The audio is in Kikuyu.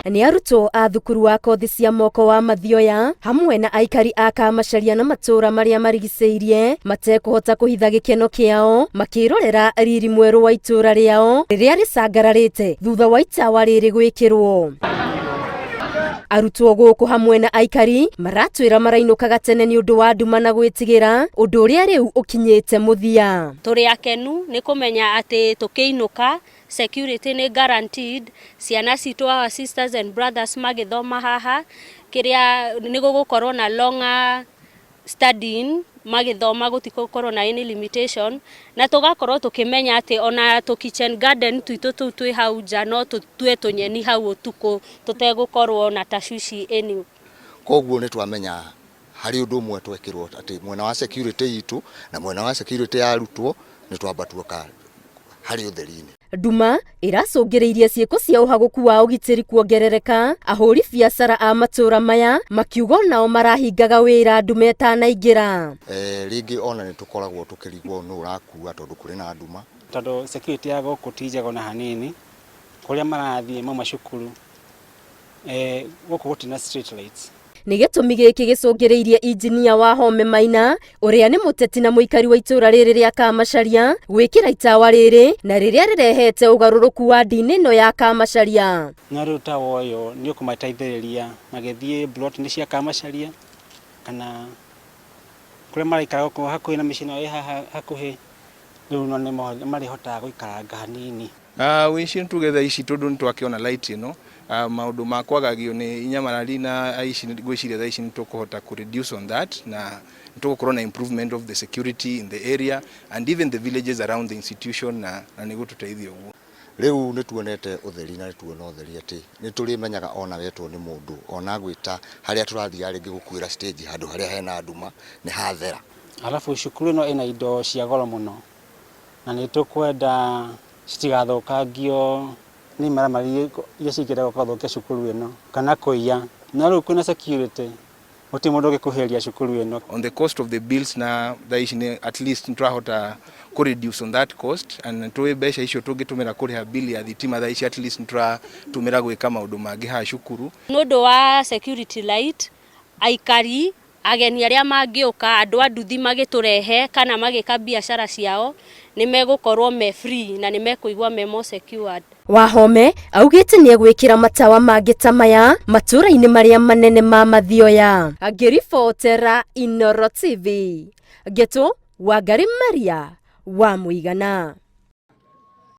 Nĩ arutwo a thukuru wa kothi cia moko wa Mathioya hamwe na aikari a Kamacharia na matũũra marĩa marigicĩirie matekũhota kũhitha gĩkeno kĩao makĩrorera riri mwerũ wa itũũra rĩao rĩrĩa rĩcangararĩte thutha wa itawa rĩrĩ gwĩkĩrwo. Arutwo gũkũ hamwe na aikari maratwĩra marainũkaga tene nĩ ũndũ wa nduma na gwĩtigĩra ũndũ ũrĩa rĩu ũkinyĩte mũthia. Tũrĩ akenu nĩ kũmenya atĩ tũkĩinũka security nĩ guaranteed, ciana citũ our sisters and brothers magĩthoma haha, kĩrĩa nĩ gũgũkorwo na longer studying magĩthoma gũtigũkorwo na any limitation, na tũgakorwo tũkĩmenya atĩ ona tũ kitchen garden twitũ tũu twĩ hau nja no tũtue tũnyeni hau ũtukũ tũtegũkorwo na tashwishi any. Koguo nĩ twamenya harĩ ũndũ ũmwe twekĩrwo atĩ mwena wa security itũ na mwena wa security ya arutwo nĩ twamba tuoka harĩ ũtheri-inĩ. Nduma ĩracũngĩrĩirie ciĩko cia ũhagũku wa ũgitĩri kuongerereka, ahũri biacara a matũra maya makiuga onao marahingaga wĩra nduma ĩtanaingĩra. Rĩngĩ ona nĩ tũkoragwo tũkĩrigwo nũ ũrakua tondũ kũrĩ na nduma. Tondũ security ya gũkũ ti njega ona hanini, kũrĩa marathiĩ mauma cukuru gũkũ gũtirĩ na street lights. Nĩ gĩtũmi gĩkĩ gĩcũngĩrĩirie injinia Wahome Maina ũrĩa nĩ mũteti na mũikari wa itũra rĩrĩ rĩa Kamacharia gwĩkĩra itawa rĩrĩ na rĩrĩa rĩrehete ũgarũrũku wa ndini ĩno ya Kamacharia. Na rĩu tawa ũyũ nĩ ũkũmateithĩrĩria magĩthiĩ plot-inĩ cia Kamacharia kana kũrĩa maraikara gũkũ hakuhĩ na mĩciĩ ĩno ĩ haha hakuhĩ, rĩu no nĩ marĩhotaga gũikaranga hanini. Ũici nĩ tuge thaa ici tondũ nĩ twakĩona light ĩno, maũndũ ma kwagagio nĩ inyamarari na aici ngwĩciria thaa ici nĩ tũkũhota kũ reduce on that na nĩ tũgũkorwo na improvement of the security in the area and even the villages around the institution na nĩ gũtũteithia ũguo. Rĩu nĩ tuonete ũtheri na nĩ tuona ũtheri atĩ nĩ tũrĩmenyaga ona wetwo nĩ mũndũ ona gwĩta harĩa tũrathiaga rĩngĩ gũkuĩra stage handũ harĩa hena nduma nĩ hathera. Alafu cukuru ĩno ĩna indo cia goro mũno na nĩ tũkwenda citigathũkangio nĩ imaramari iria cingĩenda gũka gũthũkia cukuru ĩno kana kũiya. No rĩu kwĩna security gũtirĩ mũndũ ũngĩkuhĩrĩria cukuru ĩno. On the cost of the bills na thaa ici nĩ at least nĩ tũrahota kũ reduce on that cost and tũĩ mbeca icio tũngĩtũmĩra kũrĩha bill ya thitima thaa ici at least nĩ tũratũmĩra gwĩka maũndũ mangĩ haha cukuru. Nĩ ũndũ wa security light, aikari ageni arĩa mangĩũka, andũ a nduthi magĩtũrehe kana magĩka biacara ciao, nĩ megũkorwo me free na nĩ mekũigua me more secured. Wahome augĩte nĩ egwĩkĩra matawa mangĩ ta maya matũũra-inĩ marĩa manene ma Mathioya. Ngĩribotera Inooro TV, Ngetũ Wangari Maria wa Mũigana.